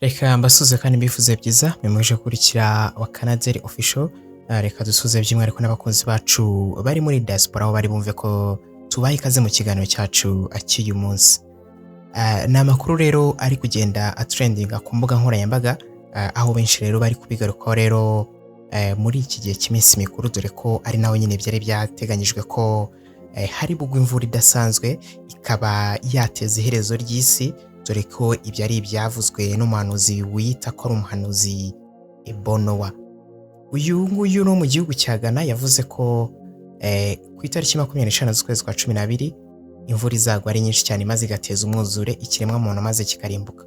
Reka mbasuhuze kandi mbifuze byiza mwemeje gukurikira wa Canadel Official. Reka dusuhuze by'umwihariko n'abakunzi bacu bari muri diaspora, aho bari bumve ko tubaha ikaze mu kiganiro cyacu cy'uyu munsi. Ni amakuru rero ari kugenda atrendinga ku mbuga nkoranyambaga, aho benshi rero bari kubigarukaho rero muri iki gihe cy'iminsi mikuru, dore ko ari naho nyine byari byateganyijwe ko hari bugwe imvura idasanzwe ikaba yateza iherezo ry'isi, dore ko ibyo ari ibyavuzwe n'umuhanuzi wiyita ko ari umuhanuzi Ebo Noah. Uyu nguyu no mu gihugu cya Ghana yavuze ko ku itariki 25 z'ukwezi kwa 12 imvura izagwa ari nyinshi cyane, maze igateza umwuzure ikiremwamuntu, maze kikarimbuka.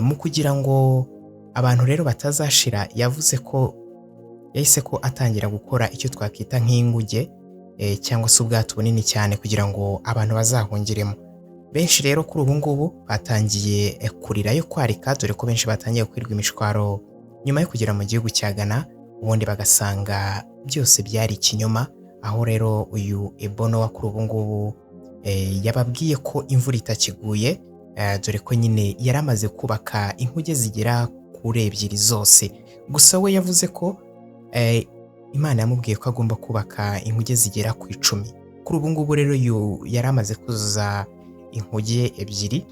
Mu kugira ngo abantu rero batazashira, yavuze ko yahise ko atangira gukora icyo twakwita nk'inguge cyangwa se ubwato bunini cyane kugira ngo abantu bazahungiremo. Benshi rero kuri ubu ngubu batangiye kurira yo kwarika, dore ko benshi batangiye gukwirwa imishwaro nyuma yo kugera mu gihugu cya Ghana, ubundi bagasanga byose byari ikinyoma. Aho rero uyu Ebo Noah kuri ubu ngubu yababwiye ko imvura itakiguye, dore ko nyine yari amaze kubaka inkuge zigera kuri ebyiri zose. Gusa we yavuze ko Imana yamubwiye ko agomba kubaka inkuge zigera ku 10. Kuri ubu ngubu rero yari amaze kuzuza inkuge ebyiri,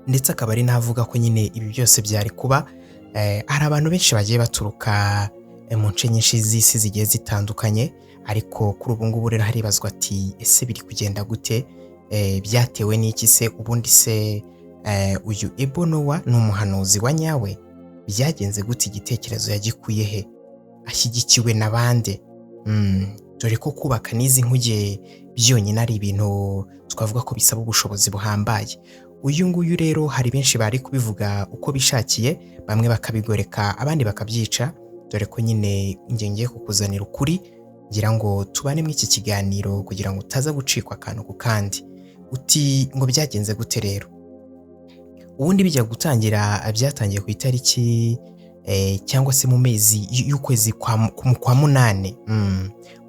ndetse akaba ari navuga ko nyine ibi byose byari kuba. Hari abantu benshi bagiye baturuka mu nce nyinshi z'isi zigiye zitandukanye, ariko kuri ubu ngubu rero haribazwa ati: "Ese biri kugenda gute? Byatewe n'iki se? Ubundi se uyu Ebo Noah ni umuhanuzi wa nyawe? Byagenze gute? Igitekerezo yagikuye he? Ashyigikiwe na bande?" Dore ko kubaka n'izi nkuge byonyine ari ibintu twavuga ko bisaba ubushobozi buhambaye. Uyu nguyu rero hari benshi bari kubivuga uko bishakiye, bamwe bakabigoreka, abandi bakabyica, dore ko nyine njye ngiye kukuzanira ukuri, ngira ngo tubane muri iki kiganiro kugira ngo utaza gucikwa akantu ku kandi. Uti ngo byagenze gute rero? Ubundi bijya gutangira, byatangiye ku itariki cyangwa se mu mezi y'ukwezi kwa munani.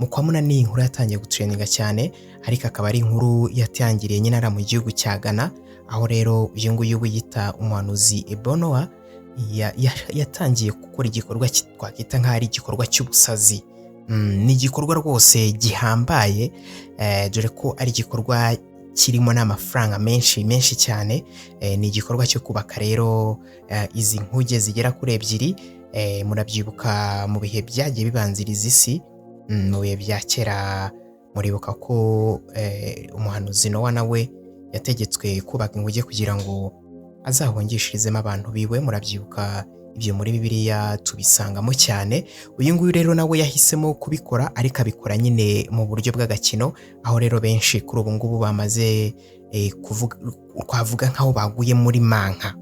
Mu kwa munani iyi nkuru yatangiye gutrendinga cyane, ariko akaba ari inkuru yatangiriye nyine ari mu gihugu cya Ghana, aho rero uyu nguyu wiyita umuhanuzi Ebo Noah yatangiye gukora igikorwa twakwita nk'aho ari igikorwa cy'ubusazi. Ni igikorwa rwose gihambaye, dore ko ari igikorwa kirimo n'amafaranga menshi menshi cyane. Ni igikorwa cyo kubaka rero izi nkuge zigera kuri ebyiri. Murabyibuka mu bihe byagiye bibanziriza isi, mu bihe bya kera, muribuka ko umuhanuzi Nowa nawe yategetswe kubaka inkuge kugira ngo azahungishirizemo abantu biwe. Murabyibuka ibyo muri Bibiliya tubisangamo cyane. Uyu nguyu rero nawe yahisemo kubikora, ariko abikora nyine mu buryo bw'agakino, aho rero benshi kuri ubu ngubu bamaze kuvuga, twavuga nk'aho baguye muri manka.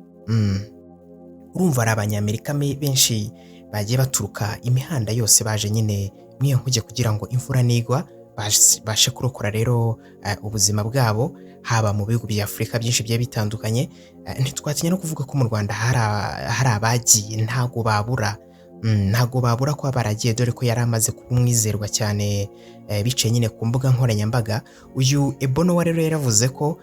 Urumva hari Abanyamerika benshi bagiye baturuka imihanda yose baje nyine muri iyo nkuge kugira ngo imvura nigwa bashe kurokora rero ubuzima bwabo, haba mu bihugu bya Afurika byinshi bigiye bitandukanye. Ntitwatinya no kuvuga ko mu Rwanda hari abagiye, ntago babura. Ntago babura kuba baragiye, dore ko yari amaze kuba umwizerwa cyane biciye nyine ku mbuga nkoranyambaga. Uyu Ebo Noah rero yaravuze ko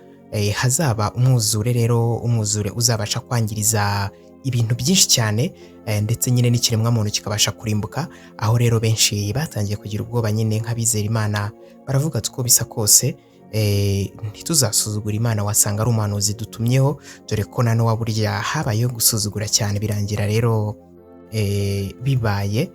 hazaba umwuzure rero, umwuzure uzabasha kwangiriza ibintu byinshi cyane, ndetse nyine n'ikiremwamuntu kikabasha kurimbuka, aho rero benshi batangiye kugira ubwoba nyine nk'abizera Imana, baravuga ati: "Uko bisa kose ntituzasuzugura Imana, wasanga ari umuhanuzi dutumyeho," dore ko na Nowa burya habayeho gusuzugura cyane, birangira rero bibaye.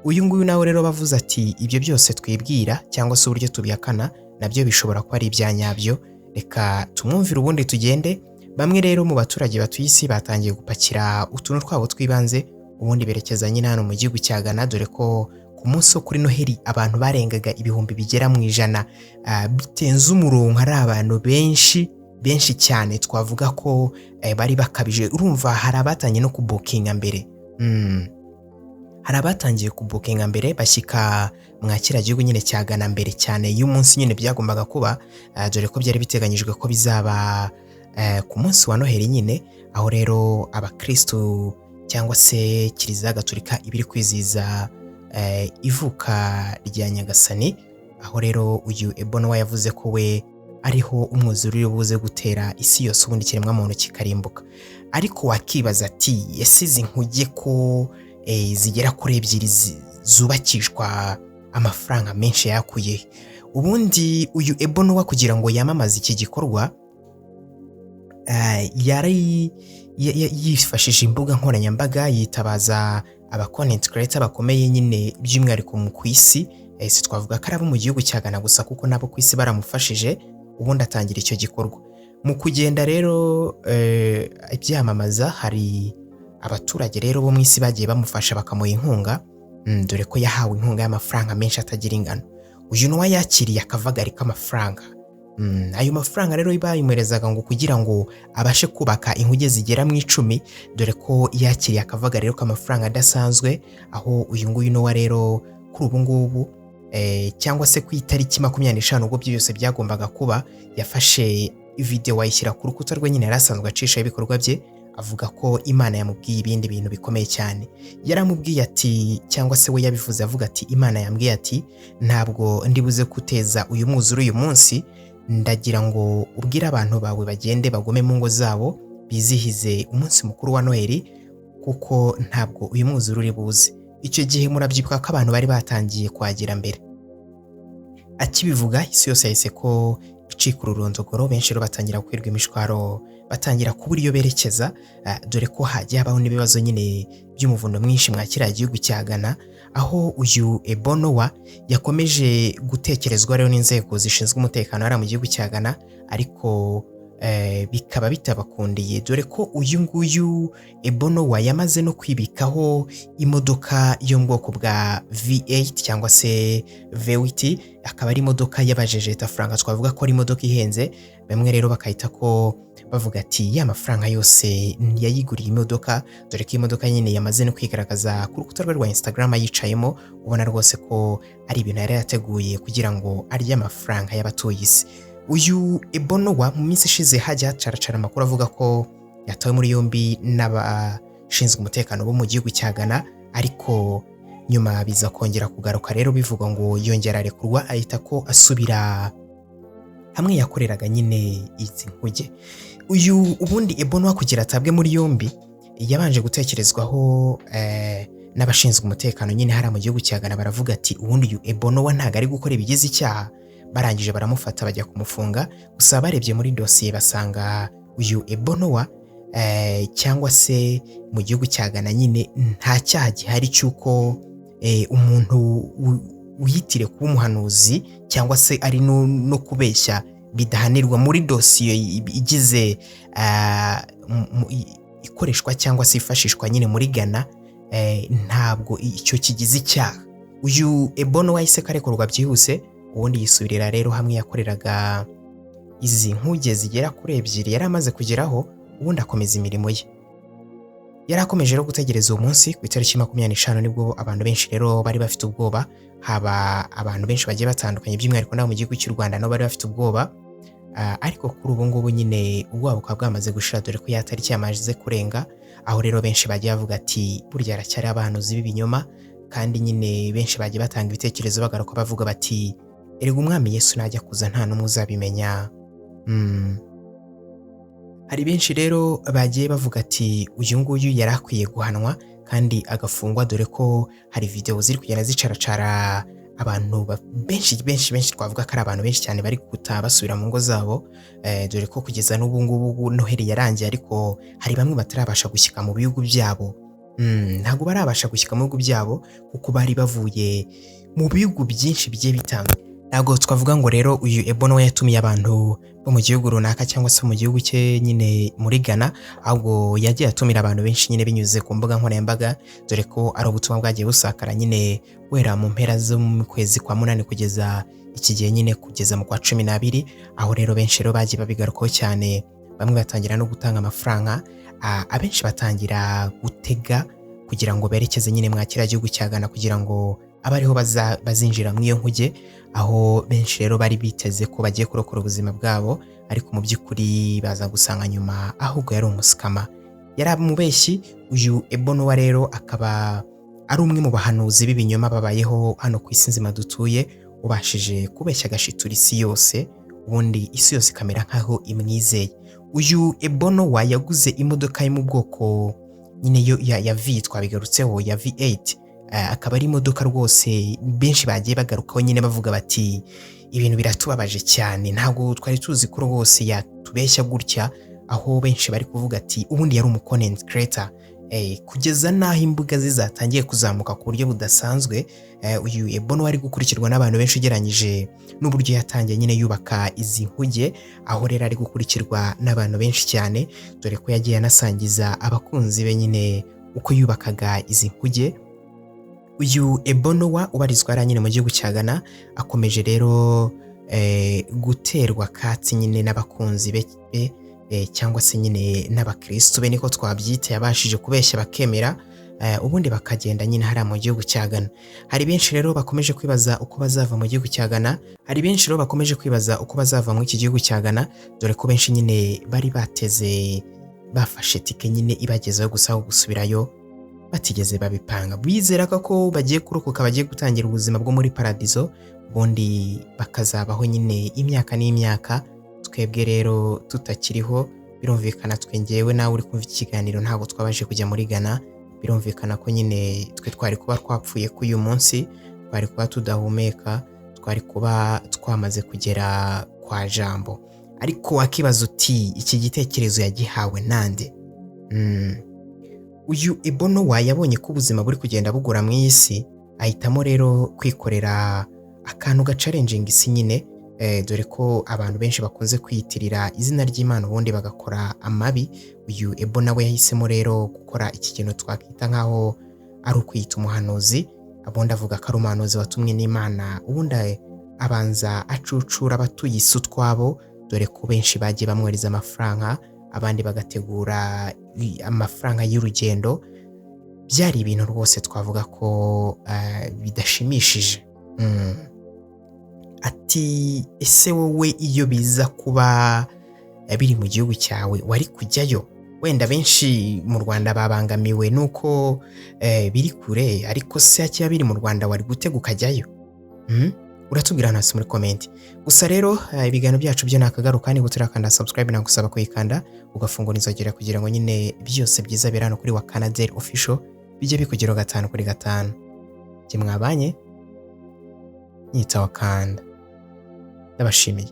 Uyu nguyu nawe rero bavuze ati: "Ibyo byose twibwira cyangwa se uburyo tubihakana nabyo bishobora kuba ari ibya nyabyo." Reka tumwumvire ubundi tugende. Bamwe rero mu baturage batuye isi batangiye gupakira utuntu twabo tw'ibanze, ubundi berekeza nyine hano mu gihugu cya Ghana, dore ko ku munsi wo kuri Noheli abantu barengaga 100,000 bitenze umurongo, ari abantu benshi benshi cyane, twavuga ko bari bakabije. Urumva hari abatangiye no kubukinga mbere. Hari abatangiye kubukinga mbere, bashyika mwa kiriya gihugu nyine cya Ghana mbere cyane y'umunsi nyine byagombaga kuba, dore ko byari biteganyijwe ko bizaba ku munsi wa Noheli nyine, aho rero abakristu cyangwa se Kiliziya Gatolika iba iri kwizihiza ivuka rya Nyagasani, aho rero uyu Ebo Noah yavuze ko we ariho umwuzure uri buze gutera isi yose, ubundi ikiremwamuntu kikarimbuka. Ariko wakibaza ati ese izi nkuge ko zigera kuri ebyiri zubakishwa amafaranga menshi yakuye? Ubundi uyu Ebo Noah kugira ngo yamamaze iki gikorwa yari yifashishije imbuga nkoranyambaga, yitabaza aba content creator bakomeye nyine, by'umwihariko mu ku isi. Si twavuga ko ari abo mu gihugu cya Ghana gusa, kuko nabo ku isi baramufashije. Ubundi atangira icyo gikorwa. Mu kugenda rero byamamaza, hari abaturage rero bo mu isi bagiye bamufasha, bakamuha inkunga, dore ko yahawe inkunga y'amafaranga menshi atagira ingano. Uyu Noah yakiriye akavagari k'amafaranga. Ayo mafaranga rero bayimuherezaga ngo kugira ngo abashe kubaka inkuge zigera mu 10, dore ko yakiriye akavagari rero k'amafaranga adasanzwe. Aho uyu nguyu Noah rero kuri ubu ngubu, cyangwa se ku itariki 25 ubwo byose byagombaga kuba, yafashe video ayishyira ku rukuta rwe nyine yari asanzwe acishaho ibikorwa bye, avuga ko Imana yamubwiye ibindi bintu bikomeye cyane. Yaramubwiye ati, cyangwa se we yabivuze avuga ati: "Imana yambwiye ati ntabwo ndibuze guteza uyu mwuzure uyu munsi, ndagira ngo ubwire abantu bawe bagende bagume mu ngo zabo bizihize umunsi mukuru wa Noheli, kuko ntabwo uyu mwuzure uri buze." Icyo gihe murabyibuka ko abantu bari batangiye kuhagera mbere. Akibivuga, isi yose yahise ko icika ururondogoro. Benshi rero batangira gukwirwa imishwaro, batangira kubura iyo berekeza, dore ko hagiye habaho n'ibibazo nyine by'umuvundo mwinshi mwa kiriya gihugu cya Ghana, aho uyu Ebo Noah yakomeje gutekerezwa rero n'inzego zishinzwe umutekano hariya mu gihugu cya Ghana, ariko bikaba bitabakundiye, dore ko uyu nguyu Ebo Noah yamaze no kwibikaho imodoka yo mu bwoko bwa V8 cyangwa se V8, akaba ari imodoka y'abajejeta faranga, twavuga ko ari imodoka ihenze. Bamwe rero bakahita ko bavuga ati ya mafaranga yose yayiguriye imodoka, dore ko imodoka nyine yamaze no kwigaragaza ku rukuta rwe rwa Instagram yicayemo, ubona rwose ko ari ibintu yari yateguye kugira ngo arye amafaranga y'abatuye isi. Uyu Ebo Noah mu minsi ishize hajya hacaracara amakuru avuga ko yatawe muri yombi n'abashinzwe umutekano bo mu gihugu cya Ghana, ariko nyuma biza kongera kugaruka rero bivugwa ngo yongera arekurwa, ahita ko asubira hamwe yakoreraga nyine izi nkuge. Uyu ubundi Ebo Noah kugira atabwe muri yombi yabanje gutekerezwaho n'abashinzwe umutekano nyine hariya mu gihugu cya Ghana. Baravuga ati ubundi uyu Ebo Noah ntabwo ari gukora ibigize icyaha. Barangije baramufata, bajya kumufunga. Gusa barebye muri dosiye basanga uyu Ebo Noah, cyangwa se mu gihugu cya Ghana nyine, nta cyaha gihari cy'uko umuntu wiyitire kuba umuhanuzi cyangwa se ari no kubeshya bidahanirwa muri dosiye igize ikoreshwa cyangwa se ifashishwa nyine muri Ghana, ntabwo icyo kigize icyaha. Uyu Ebo Noah yahise karekurwa byihuse, ubundi yisubirira rero hamwe yakoreraga izi nkuge zigera kuri ebyiri yari amaze kugeraho, ubundi akomeza imirimo ye. Yari akomeje rero gutegereza uwo munsi. Ku itariki 25 nibwo abantu benshi rero bari bafite ubwoba, haba abantu benshi bagiye batandukanye, by'umwihariko n'abo mu gihugu cy'u Rwanda nabo bari bafite ubwoba. Ariko kuri ubu ngubu nyine ubwoba bukaba bwamaze gushira, dore ko ya tariki yamaze kurenga, aho rero benshi bagiye bavuga ati burya haracyari abahanuzi b'ibinyoma. Kandi nyine benshi bagiye batanga ibitekerezo, bagaruka bavuga bati erega umwami Yesu najya kuza nta n'umwe uzabimenya. Hari benshi rero bagiye bavuga ati uyu nguyu yari akwiye guhanwa kandi agafungwa, dore ko hari video ziri kugenda zicaracara abantu benshi benshi benshi, twavuga ko ari abantu benshi cyane bari gutaha basubira mu ngo zabo, dore ko kugeza n'ubu ngubu Noheli yarangiye, ariko hari bamwe batarabasha gushyika mu bihugu byabo. Ntabwo barabasha gushyika mu bihugu byabo kuko bari bavuye mu bihugu byinshi bigiye bitandukanye. Ntabwo twavuga ngo rero uyu Ebo Noah yatumiye abantu bo mu gihugu runaka cyangwa se mu gihugu cye nyine muri Ghana, ahubwo yagiye atumira abantu benshi nyine binyuze ku mbuga nkoranyambaga, dore ko ari ubutumwa bwagiye busakara nyine guhera mu mpera zo mu kwezi kwa munani kugeza iki gihe nyine, kugeza mu kwa 12, aho rero benshi rero bagiye babigarukaho cyane, bamwe batangira no gutanga amafaranga, abenshi batangira gutega kugira ngo berekeze nyine mwa kiriya gihugu cya Ghana, kugira ngo abe ariho bazinjira mu iyo nkuge, aho benshi rero bari biteze ko bagiye kurokora ubuzima bwabo, ariko mu by'ukuri baza gusanga nyuma ahubwo yari umuscammer, yari umubeshyi. Uyu Ebo Noah rero akaba ari umwe mu bahanuzi b'ibinyoma babayeho hano ku isi nzima dutuye, ubashije kubeshya agashitura isi yose. Ubundi isi yose ikamera nkaho imwizeye. Uyu Ebo Noah yaguze imodoka yo mu bwoko nyine yo ya V, twabigarutseho, ya V8. Akaba ari imodoka rwose benshi bagiye bagarukaho nyine bavuga bati: "Ibintu biratubabaje cyane, ntabwo twari tuzi ko rwose yatubeshya gutya." Aho benshi bari kuvuga ati ubundi yari umu content creator. Kugeza n'aho imbuga ze zatangiye kuzamuka ku buryo budasanzwe. Uyu Ebo Noah ari gukurikirwa n'abantu benshi ugereranyije n'uburyo yatangiye nyine yubaka izi nkuge, aho rero ari gukurikirwa n'abantu benshi cyane, dore ko yagiye anasangiza abakunzi be nyine uko yubakaga izi nkuge. Uyu Ebo Noah ubarizwa hariya nyine mu gihugu cya Ghana akomeje rero guterwa katsi nyine n'abakunzi be cyangwa se nyine n'abakirisitu be, niko twabyita. Yabashije kubeshya bakemera, ubundi bakagenda nyine hariya mu gihugu cya Ghana. Hari benshi rero bakomeje kwibaza uko bazava mu gihugu cya Ghana. Hari benshi rero bakomeje kwibaza uko bazava muri iki gihugu cya Ghana, dore ko benshi nyine bari bateze, bafashe tike nyine ibagezaho gusa, aho gusubirayo batigeze babipanga. Bizeraga ko bagiye kurokoka, bagiye gutangira ubuzima bwo muri paradizo, ubundi bakazabaho nyine imyaka n'imyaka, twebwe rero tutakiriho. Birumvikana twe, ngewe nawe uri kumva iki kiganiro, ntabwo twabashije kujya muri Ghana. Birumvikana ko nyine twe twari kuba twapfuye k'uyu uyu munsi, twari kuba tudahumeka, twari kuba twamaze kugera kwa Jambo. Ariko wakibaza uti: "Iki gitekerezo yagihawe nande?" Uyu Ebo Noah yabonye ko ubuzima buri kugenda bugura mu isi, ahitamo rero kwikorera akantu gachallenginga isi nyine, dore ko abantu benshi bakunze kwiyitirira izina ry'Imana ubundi bagakora amabi. Uyu Ebo nawe yahisemo rero gukora iki kintu twakwita nk'aho ari ukwiyita umuhanuzi, ubundi avuga ko ari umuhanuzi watumwe n'Imana, ubundi abanza acucura abatuye isi utwabo, dore ko benshi bagiye bamwohereza amafaranga, abandi bagategura amafaranga y'urugendo. Byari ibintu rwose twavuga ko bidashimishije. Ati: "Ese wowe iyo biza kuba biri mu gihugu cyawe, wari kujyayo?" Wenda benshi mu Rwanda babangamiwe n'uko biri kure, ariko se kiba biri mu Rwanda, wari gutega ukajyayo? Uratubwira hano hasi muri comment. Gusa rero ibiganiro byacu byo nakagaruka. Niba utarakanda subscribe, nagusaba kuyikanda, ugafungura inzogera, kugira ngo nyine byose byiza biri hano kuri wa Canadel Official bijye bikugeraho gatanu kuri gatanu. Jye mwabanye nyita Wakanda, ndabashimiye.